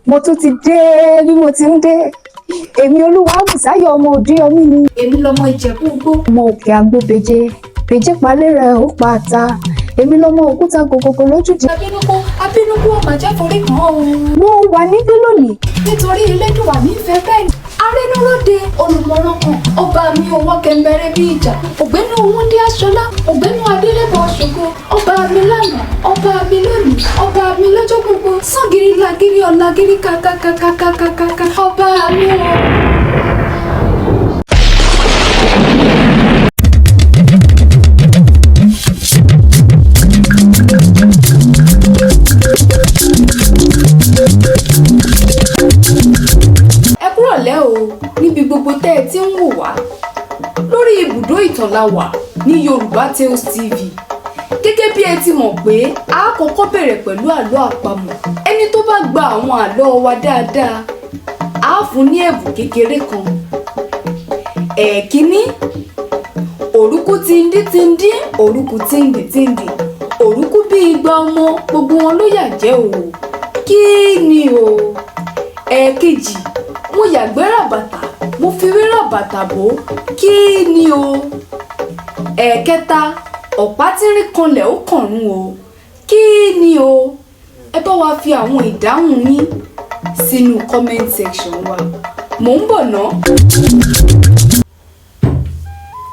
Mo tún ti dé bí mo ti ń dé. Èmi Olúwabùsáyọ̀ ọmọ Òdúyọmí ni. Èmi lọmọ Ìjẹ̀bú Igbó. Ọmọ òkè àgbò bèjé palẹ̀ rẹ̀ ó pa ata. Èmi lọmọ òkúta gògògò lójúde. Abínúkú abínúkú ọmọ jẹ́ forí kan o. Mo wà níbí lónìí. Nítorí Elédùwà mi fẹ́ bẹ́ẹ̀ ni. Arínúróde olùmọ̀ràn kan, ọba mi owó kẹ̀mbẹ̀rẹ̀ bí ìjà, ògbénu Wúndí Aṣọlá, ògbénu Adélébọ̀ Ṣògo, ọba mi lánàá, ọba mi lónìí, ọba mi lọ́jọ́ gbogbo, sàngìrì làgìrì ọ̀làgìrì kàkàkàkàkàkàkà, ọba mi o. Ẹ kúrọ̀lẹ́ o níbi gbogbo tẹ́ ẹ ti ń wò wá lórí ibùdó ìtàn la wà ní Yorùbá Tales TV. Gẹ́gẹ́ bí ẹ ti mọ̀ pé a kọ́kọ́ bẹ̀rẹ̀ pẹ̀lú àlọ́ àpamọ̀. Ẹni tó bá gba àwọn àlọ́ wa dáadáa á fún ní ẹ̀bùn kékeré kan. Ẹ̀ẹ̀kínní, òrùkú tindí tindí, òrùkú tindì tindì, òrùkú bí igba ọmọ, gbogbo wọn ló yà jẹ́ o. Kí ni o? Ẹ̀ẹ̀kejì, mo yàgbẹ́ ràbàtà, mo fi wé ràbàtà bò ó. Kí ni o? Ẹ̀ẹ̀kẹta, ọ̀pá tínrín kanlẹ̀ ó kànrún o. Kí ni o? Ẹ bá wa fi àwọn ìdáhùn yín sínú comment section wa. Mò ń bọ̀ ná.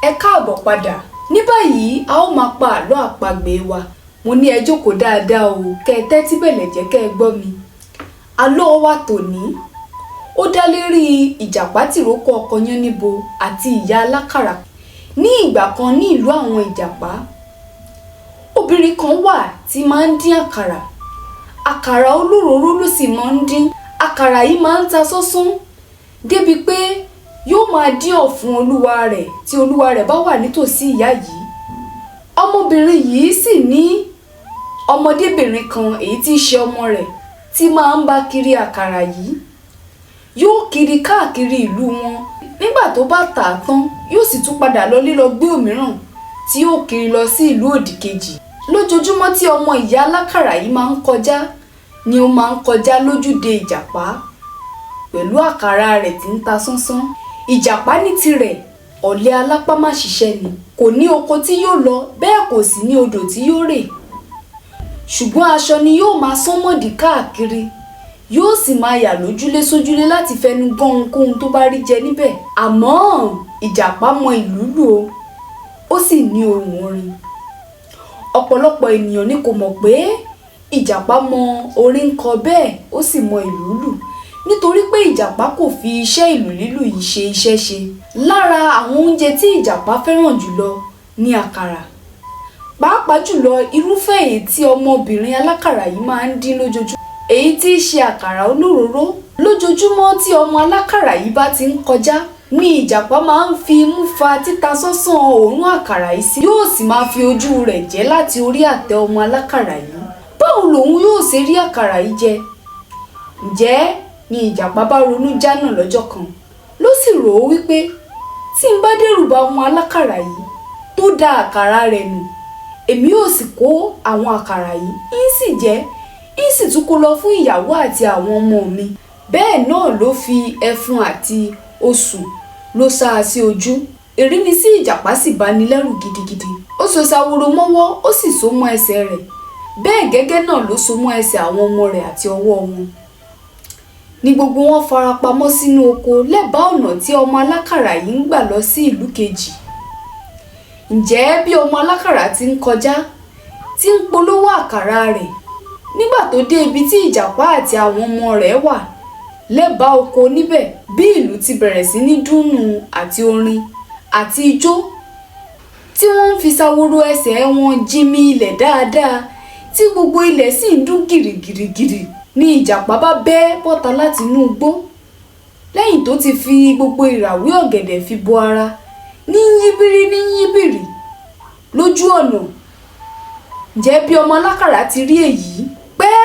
Ẹ káàbọ̀ padà. Ní báyìí a ó máa pa àlọ́ àpagbè wa. Mo ní ẹ jókòó dáadáa o, kẹ́ ẹ tẹ́tí bẹ̀lẹ̀ jẹ́ kẹ́ ẹ gbọ́ mi. Àlọ́ wa tòní ó dá lérí ìjàpá tìrókò ọkọ Yánníbo àti ìyá alákàrà. Ní ìgbà kan ní ìlú àwọn ìjàpá, obìnrin kan wà tí máa ń dín àkàrà. Àkàrà olóròóró ló sì máa ń dín. Àkàrà yìí máa ń ta sánsán débi pé yóò máa dín ọ̀fun olúwa rẹ̀ tí olúwa rẹ̀ bá wà nítòsí ìyá yìí. Ọmọbìnrin yìí sì ní ọmọdébìnrin kan èyí tí í ṣe ọmọ rẹ̀ tí máa ń bá kiri àkàrà yìí. Yóò kiri káàkiri ìlú wọn. Nígbà tó bá tà á tán, yóò sì tún padà lọlé lọ gbé òmíràn tí yóò kiri lọ sí ìlú òdì kejì. Lójoojúmọ́ tí ọmọ ìyá alákàrà yìí máa ń kọjá ni ó máa ń kọjá lójúde ìjàpá pẹ̀lú àkàrà rẹ̀ tí ń ta sánsán. Ìjàpá ní tirẹ̀, ọ̀lẹ alápá má ṣiṣẹ́ ni. Kò ní oko tí yóò lọ, bẹ́ẹ̀ kò sì ní odò tí yóò rè. Ṣùgbọ́n aṣọ ni yóò máa sán mọ̀dí káàkiri, yóò sì máa yà lójúlé sójúlé láti fẹnu gán ohunkóhun tó bá rí jẹ níbẹ̀. Àmọ́ ìjàpá mọ ìlú lù o, ó sì ní ohùn orin. Ọ̀pọ̀lọpọ̀ ènìyàn ni kò mọ̀ pé ìjàpá mọ orin kọ bẹ́ẹ̀ ó sì mọ ìlú lù, nítorí pé ìjàpá kò fi iṣẹ́ ìlù lílù yìí ṣe iṣẹ́ ṣe. Lára àwọn oúnjẹ tí ìjàpá fẹ́ràn jùlọ ni àkàrà, pàápàá jùlọ irúfẹ́ èyí tí ọmọbìnrin alákàrà yìí máa ń dín lójoojúmọ́, èyí tí í ṣe àkàrà olóròóró. Lójoojúmọ́ tí ọmọ alákàrà yìí bá ti ń kọjá ni ìjàpá máa ń fi imú fa títa sánsán òórùn àkàrà yìí sí, yóò sì máa fi ojú rẹ̀ jẹ́ láti orí àtẹ ọmọ alákàrà yìí. Báwo lòun yóò ṣe rí àkàrà yìí jẹ? Ǹjẹ́ ni ìjàpá bá ronú jánà lọ́jọ́ kan, ló sì rò ó wípé tí n bá dẹ́rù ba ọmọ alákàrà yìí tó da àkàrà rẹ̀ nù, èmi yóò sì kó àwọn àkàrà yìí, ń sì jẹ, ń sì tún kó lọ fún ìyàwó àti àwọn ọmọ mi. Bẹ́ẹ̀ náà ló fi ẹfun àti osùn ló sá a sí ojú. Ìrínisí ìjàpá sì bani lẹ́rù gidigidi. Ó so ṣaworo mọ́wọ́, ó sì so mọ́ ẹsẹ̀ rẹ̀. Bẹ́ẹ̀ gẹ́gẹ́ náà ló so mọ́ ẹsẹ̀ àwọn ọmọ rẹ̀ àti ọwọ́ wọn. Ní gbogbo wọn farapamọ́ sínú oko lẹ́bàá ọ̀nà tí ọmọ alákàrà yìí ń gbà lọ sí ìlú kejì. Ǹjẹ́ bí ọmọ alákàrà ti ń kọjá, tí ń polówó àkàrà rẹ̀, nígbà tó dé ibi tí ìjàpá àti àwọn ọmọ rẹ̀ wà lẹ́bàá oko níbẹ̀, bí ìlú ti bẹ̀rẹ̀ sí ní dúnnú àti orin àti ijó tí wọ́n ń fi ṣaworo ẹsẹ̀ wọn jinmi ilẹ̀ dáadáa, tí gbogbo ilẹ̀ sì ń dún gìrìgìrìgìrì, ni ìjàpá bá bẹ́ bọ́ta láti inú igbó. Lẹ́yìn tó ti fi gbogbo ìràwé ọ̀gẹ̀dẹ̀ fi bo ara, ní yíbírí ní yíbìrì lójú ọ̀nà. Ǹjẹ́ bí ọmọ alákàrà ti rí èyí, pẹ́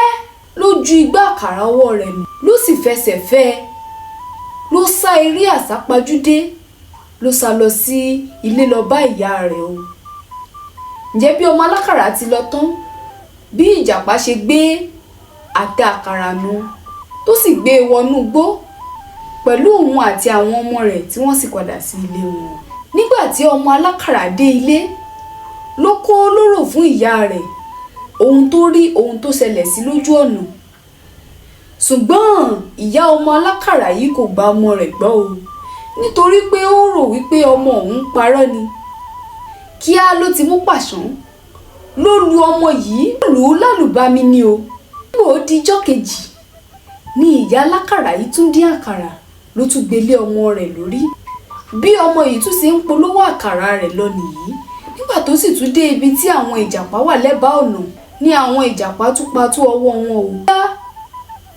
ló ju igbá àkàrà ọwọ́ rẹ̀ nù, ló sì fẹsẹ̀ fẹ́ ẹ, ló sá eré àsápajúdé, ló sá lọ sí ilé lọ bá ìyá rẹ̀ o. Ǹjẹ́ bí ọmọ alákàrà ti lọ tán, bí ìjàpá ṣe gbé àtẹ àkàrà nu, Tó sì gbé e wọnú igbó pẹ̀lú òun àti àwọn ọmọ rẹ̀, tí wọ́n sì padà sí ilé wọn. Nígbà tí ọmọ alákàrà dé ilé, ló kó lóró fún ìyá rẹ̀ ohun tó rí, ohun tó ṣẹlẹ̀ sí lójú ọ̀nà. Ṣùgbọ́n ìyá ọmọ alákàrà yìí kò gba ọmọ rẹ̀ gbọ́ o, nítorí pé ó rò wípé ọmọ òun parọ́ ni. Kíá ló ti mú pàṣán, ló lu ọmọ yìí, lù ú lálùbami ni o. Nígbà ó di ijọ́ kejì ni ìyá alákàrà yìí tún dín àkàrà, ló tún gbélé ọmọ rẹ̀ lórí. Bí ọmọ yìí tún ṣe ń polówó àkàrà rẹ̀ lọ nìyí. Nígbà tó sì tún dé ibi tí àwọn ìjàpá wà lẹ́bàá ọ̀nà ni àwọn ìjàpá tún patú ọwọ́ wọn o. Kíá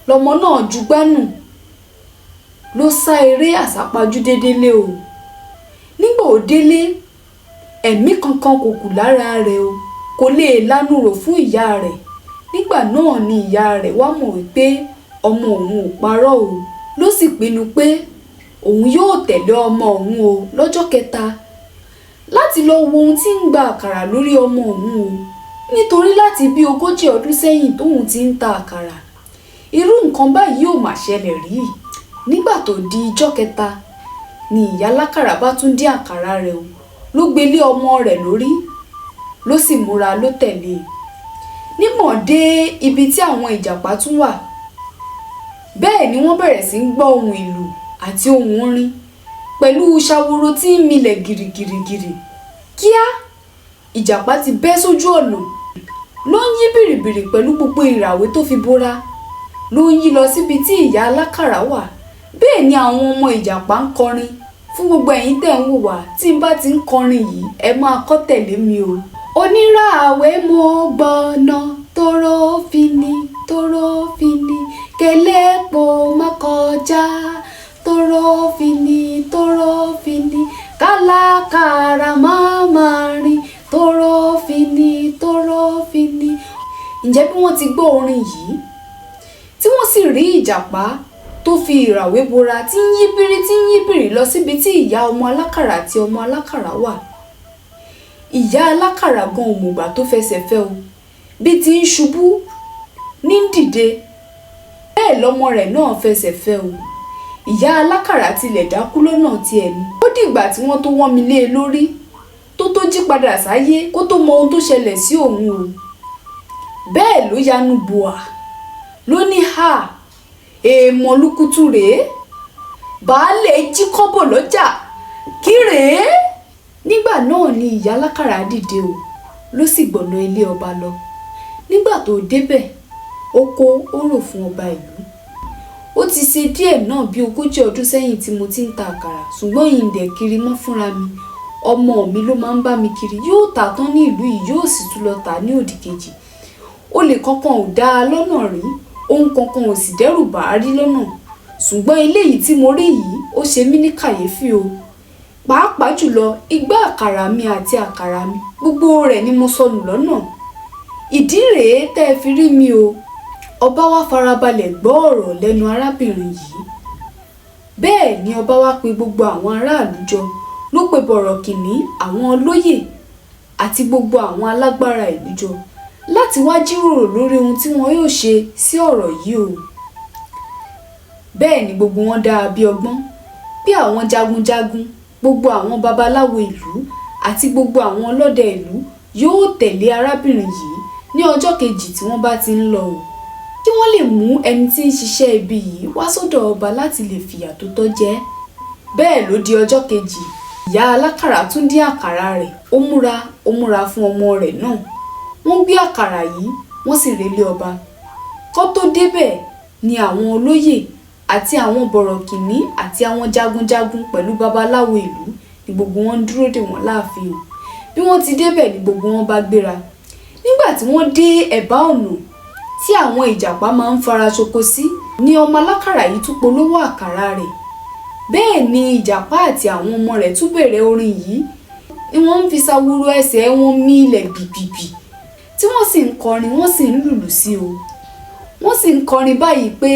lọmọ náà ju gbánù, ló sá eré àsápajúdé délé o. Nígbà ó délé, ẹ̀mí kankan kò kù lára rẹ̀ o, kò lè lanu rò fún ìyá rẹ̀. Nígbà náà ni ìyá rẹ̀ wá mọ̀ wípé ọmọ òun ò parọ́ o, ló sì pinnu pé òun yóò tẹ̀lé ọmọ òun o lọ́jọ́ kẹta láti lọ wo ohun tí ń gba àkàrà lórí ọmọ òun o, nítorí láti bí 40 ọdún sẹ́yìn tóun ti ń ta àkàrà, irú nǹkan báyìí ò mà ṣẹlẹ̀ rí. Nígbà tó di ijọ́ kẹta ni ìyá alákàrà bá tún dín àkàrà rẹ̀ o, ló gbé lé ọmọ rẹ̀ lórí, ló sì múra ló tẹ̀lé e. Nígbọ̀n dé ibi tí àwọn ìjàpá tún wà, bẹ́ẹ̀ ni wọ́n bẹ̀rẹ̀ sí ń gbọ́ ohùn ìlù àti ohùn orin pẹ̀lú ṣaworo tí ń milẹ̀ gìrìgìrìgìrì. Kíá ìjàpá ti bẹ́ sójú ọ̀nà, ló ń yí bìrìbìrì pẹ̀lú gbogbo ìràwé tó fi bora, ló ń yí lọ síbi tí ìyá alákàrà wà. Bẹ́ẹ̀ ni àwọn ọmọ ìjàpá ń kọrin. Fún gbogbo ẹ̀yin tẹ́ ń wò wá, tí n bá ti ń kọrin yìí, ẹ máa kọ́ tẹ̀lé mi o. Oníràwé mo gbọ̀nà tóró fini, tóró fini, kélépo má kọjá, tóró fini, tóró fini, kálákàrà má máa rìn, tóró fini, tóró fini. Ǹjẹ́ bí wọ́n ti gbọ́ orin yìí, tí wọ́n sì rí ìjàpá tó fi ìràwé bora tí ń yí bírí, tí ń yí bìrì lọ síbi tí ìyá ọmọ alákàrà àti ọmọ alákàrà wà. Ìyá alákàrà gan ò mọ̀gbà tó fẹsẹ̀ fẹ́ o, bí ti ń ṣubú ní ń dìde, bẹ́ẹ̀ lọmọ rẹ̀ náà fẹsẹ̀ fẹ́ o. Ìyá alákàrà tilẹ̀ dákú lọ́nà tiẹ̀ ni. Ó dìgbà tí wọ́n tó wọ́n mi lé e lórí tó tó jí padà sáyé kó tó mọ ohun tó ṣẹlẹ̀ sí òun o. Bẹ́ẹ̀ ló yanu bùà, ló ní ha, èèmọ̀ lukutu rèé, baálé jí kọ́bọ̀ lọ́jà kí rèé. Nígbà náà ni ìyá alákàrà dìde o, ló sì gbọ̀nà ilé ọba lọ. Nígbà tó débẹ̀, ó kó orò fún ọba ìlú. Ó ti ṣe díẹ̀ náà bí 40 ọdún sẹ́yìn tí mo ti ń ta àkàrà, ṣùgbọ́n ìǹdẹ̀ kiri mọ́ fúnra mi. Ọmọ mi ló máa ń bá mi kiri, yóò tà tán ní ìlú yìí, yóò sì tún lọ tà ní òdì kejì. Olè kankan ò dá a lọ́nà rí, ohun kankan ò sì dẹ́rù bà á rí lọ́nà. Ṣùgbọ́n eléyìí tí mo rí yìí, ó ṣe mí ní kàyéfì o. Pàápàá jùlọ, igbá àkàrà mi àti àkàrà mi, gbogbo rẹ̀ ni mo sọnù lọ́nà. Ìdí rèé tẹ́ ẹ fi rí mi o. Ọba wá farabalẹ̀ gbọ́ ọ̀rọ̀ lẹ́nu arábìnrin yìí. Bẹ́ẹ̀ ni ọba wá pe gbogbo àwọn aráàlú jọ, ló pe bọ̀rọ̀kìnní, àwọn olóyè àti gbogbo àwọn alágbára ìlú jọ láti wá jíròrò lórí ohun tí wọn yóò ṣe sí ọ̀rọ̀ yìí o. Bẹ́ẹ̀ ni gbogbo wọn dá a bí ọgbọ́n, bí àwọn jagunjagun, gbogbo àwọn babaláwo ìlú àti gbogbo àwọn ọlọ́dẹ ìlú yóò tẹ̀lé arábìnrin yìí ní ọjọ́ kejì tí wọ́n bá ti ń lọ o, kí wọ́n lè mú ẹni tí ń ṣiṣẹ́ ibi yìí wá sọ́dọ̀ ọba láti lè fìyà tó tọ́ jẹ. Bẹ́ẹ̀ ló di ọjọ́ kejì, ìyá alákàrà tún dín àkàrà rẹ̀, ó múra fún ọmọ rẹ̀ náà. Wọ́n gbé àkàrà yìí, wọ́n sì relé ọba. Kó tó débẹ̀ ni àwọn olóyè àti àwọn bọ̀rọ̀kìnní àti àwọn jagunjagun pẹ̀lú babaláwo ìlú ni gbogbo wọn ń dúró dè wọ́n láàfin o. Bí wọ́n ti débẹ̀ ni gbogbo wọn bá gbéra. Nígbà tí wọ́n dé ẹ̀bá ọ̀nà tí àwọn ìjàpá máa ń fara ṣoko sí ni ọmọ alákàrà yìí tún polówó àkàrà rẹ̀. Bẹ́ẹ̀ ni ìjàpá àti àwọn ọmọ rẹ̀ tún bẹ̀rẹ̀ orin yìí ni wọ́n ń fi saworo ẹsẹ̀ wọn mí ilẹ̀ gbìgbìgbì, tí wọ́n sì ń kọrin, wọ́n sì ń lùlù sí o. Wọ́n sì ń kọrin báyìí pé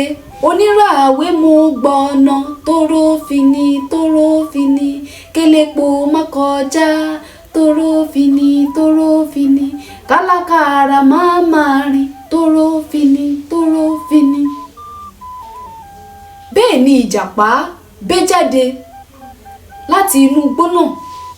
oníràwé mo gbọ̀nà tóró fini, tóró fini, kélépo má kọjá, tóró fini, tóró fini, kálákàrà má máa rìn, tóró fini, tóró fini. Bẹ́ẹ̀ ni ìjàpá bẹ́ jáde láti inú igbó náà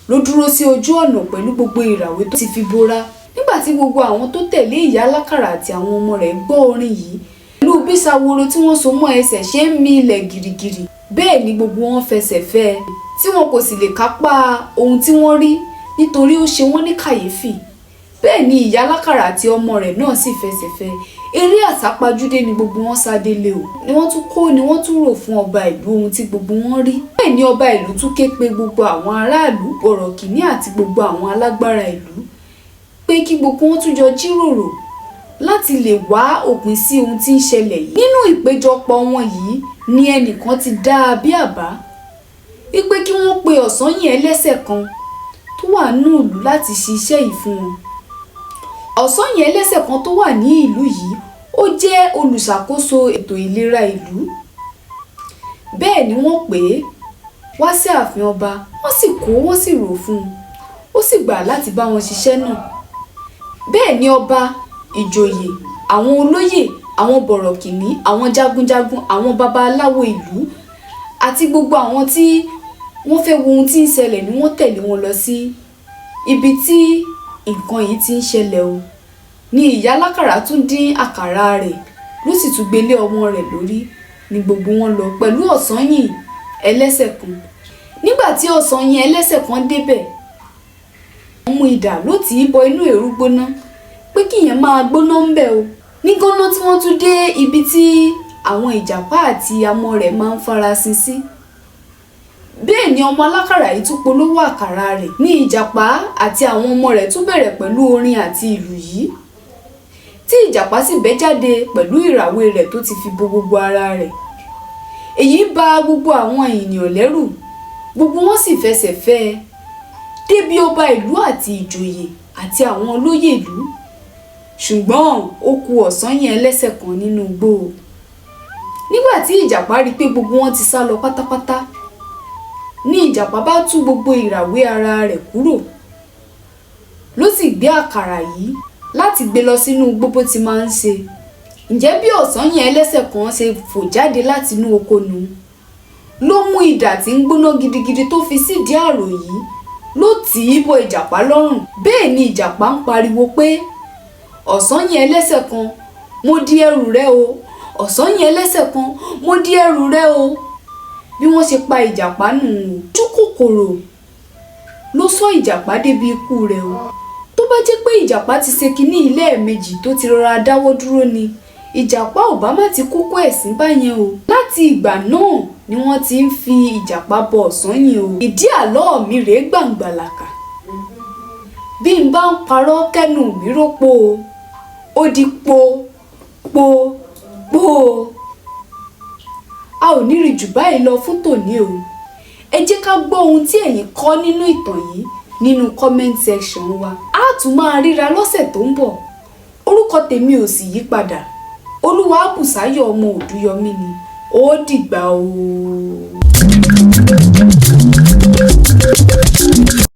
ló dúró sí ojú ọ̀nà pẹ̀lú gbogbo ìràwé tó ti fi bora. Nígbà tí gbogbo àwọn tó tẹ̀lé ìyá alákàrà àti àwọn ọmọ rẹ̀ gbọ́ orin yìí pẹ̀lú bí Ṣaworo tí wọ́n so mọ́ ẹsẹ̀ ṣe ń mi ilẹ̀ gìrìgìrì, bẹ́ẹ̀ ni gbogbo wọn fẹsẹ̀ fẹ́ ẹ, tí wọn kò sì lè kápá ohun tí wọ́n rí nítorí ó ṣe wọ́n ní kàyéfì. Bẹ́ẹ̀ ni ìyá alákàrà àti ọmọ rẹ̀ náà sì fẹsẹ̀ fẹ́. Eré àsápajúdé ni gbogbo wọn sá délé o. Ni wọ́n tún kó ni wọ́n tún rò fún ọba ìlú ohun tí gbogbo wọn rí. Bẹ́ẹ̀ ni ọba ìlú tún ké pe gbogbo àwọn aráàlú bọ̀rọ̀kìnní àti gbogbo àwọn alágbára ìlú pé kí gbogbo wọn tún jọ jíròrò láti lè wá òpin sí ohun tí ń ṣẹlẹ̀ yìí. Nínú ìpéjọpọ̀ wọn yìí ni ẹnìkan ti dá a bí àbá wípé kí wọ́n pe Ọ̀sanyìn ẹlẹ́sẹ̀ kan tó wà nínú ìlú láti ṣiṣẹ́ yìí fún wọn. Ọ̀sanyìn ẹlẹ́sẹ̀ kan tó wà ní ìlú yìí, ó jẹ́ olùṣàkóso ètò ìlera ìlú. Bẹ́ẹ̀ ni wọ́n pè é wá sí ààfin ọba, wọ́n sì kó wọ́n sì rò fún un, ó sì gbà láti bá wọn ṣiṣẹ́ náà. Bẹ́ẹ̀ ni ọba, ìjòyè, àwọn olóyè, àwọn bọ̀rọ̀kìnní, àwọn jagunjagun, àwọn babaláwo ìlú àti gbogbo àwọn tí wọ́n fẹ́ wo ohun tí ń ṣẹlẹ̀ ni wọ́n tẹ̀lé wọn lọ sí ibi tí nǹkan yìí ti ń ṣẹlẹ̀ o. Ni ìyá alákàrà tún dín àkàrà rẹ̀ ló sì tún gbélé ọmọ rẹ̀ lórí ni gbogbo wọn lọ pẹ̀lú Ọ̀sanyìn ẹlẹ́sẹ̀ kan. Nígbà tí Ọ̀sanyìn ẹlẹ́sẹ̀ kan débẹ̀, wọ́n mú idà ló tì í bọ inú èérú gbóná pé kíyẹn máa gbóná ń bẹ̀ o. Ní gánà tí wọ́n tún dé ibi tí àwọn ìjàpá àti amọ̀ rẹ̀ máa ń farasin sí. Bẹ́ẹ̀ ni ọmọ alákàrà yìí tún polówó àkàrà rẹ̀ ní ìjàpá àti àwọn ọmọ rẹ̀ tún bẹ̀rẹ̀ pẹ̀lú orin àti ìlù yìí, tí ìjàpá sì bẹ́ jáde pẹ̀lú ìràwé rẹ̀ tó ti fi bo gbogbo ara rẹ̀. Èyí ba gbogbo àwọn ènìyàn lẹ́rù, gbogbo wọn sì fẹsẹ̀ fẹ́ ẹ débi ọba ìlú àti ìjòyè àti àwọn olóyè ìlú. Ṣùgbọ́n ó ku Ọ̀sanyìn ẹlẹ́sẹ̀ kan nínú igbó o. Nígbà tí ìjàpá rí i pé gbogbo wọn ti sá lọ pátápátá, ní ìjàpá bá tú gbogbo ìràwé ara rẹ̀ kúrò, ló sì gbé àkàrà yìí láti gbé lọ sínú igbó bó ti máa ń ṣe. Ǹjẹ́ bí Ọ̀sanyìn ẹlẹ́sẹ̀ kan ṣe fò jáde láti inú oko nù, ló mú idà tí ń gbóná gidigidi tó fi sídìí ààrò yìí ló tì í bọ ìjàpá lọ́rùn. Bẹ́ẹ̀ ni ìjàpá ń pariwo pé, Ọ̀sanyìn ẹlẹ́sẹ̀ kan, mo di ẹrù rẹ o. Ọ̀sanyìn ẹlẹ́sẹ̀ kan, mo di ẹrù rẹ o. Bí wọ́n ṣe pa ìjàpá nù ú. Ojú kòkòrò ló sọ ìjàpá débi ikú rẹ̀ o. Tó bá jẹ́ pé ìjàpá ti ṣe kinní yìí lẹ́ẹ̀mejì tó ti rọra dáwọ́ dúró ni, ìjàpá ò bá má ti kúkú ẹ̀sín báyẹn o. Láti ìgbà náà ni wọ́n ti ń fi ìjàpá bọ Ọ̀sanyìn o. Ìdí àlọ́ mi rèé gbàǹgbàlàkà. Bí n bá ń parọ́ kẹ́nu mi rópó o, ó di po po po o. A ò ní rí jù báyìí lọ fún tòní o. Ẹ jẹ́ ká gbọ́ ohun tí ẹ̀yin kọ́ nínú ìtàn yìí nínú comment section wa. A tún máa ríra lọ́sẹ̀ tó ń bọ̀. Orúkọ tèmi ò sì yí padà. Olúwabùsáyọ̀ ọmọ Òdúyọmí ni. Ó dìgbà o.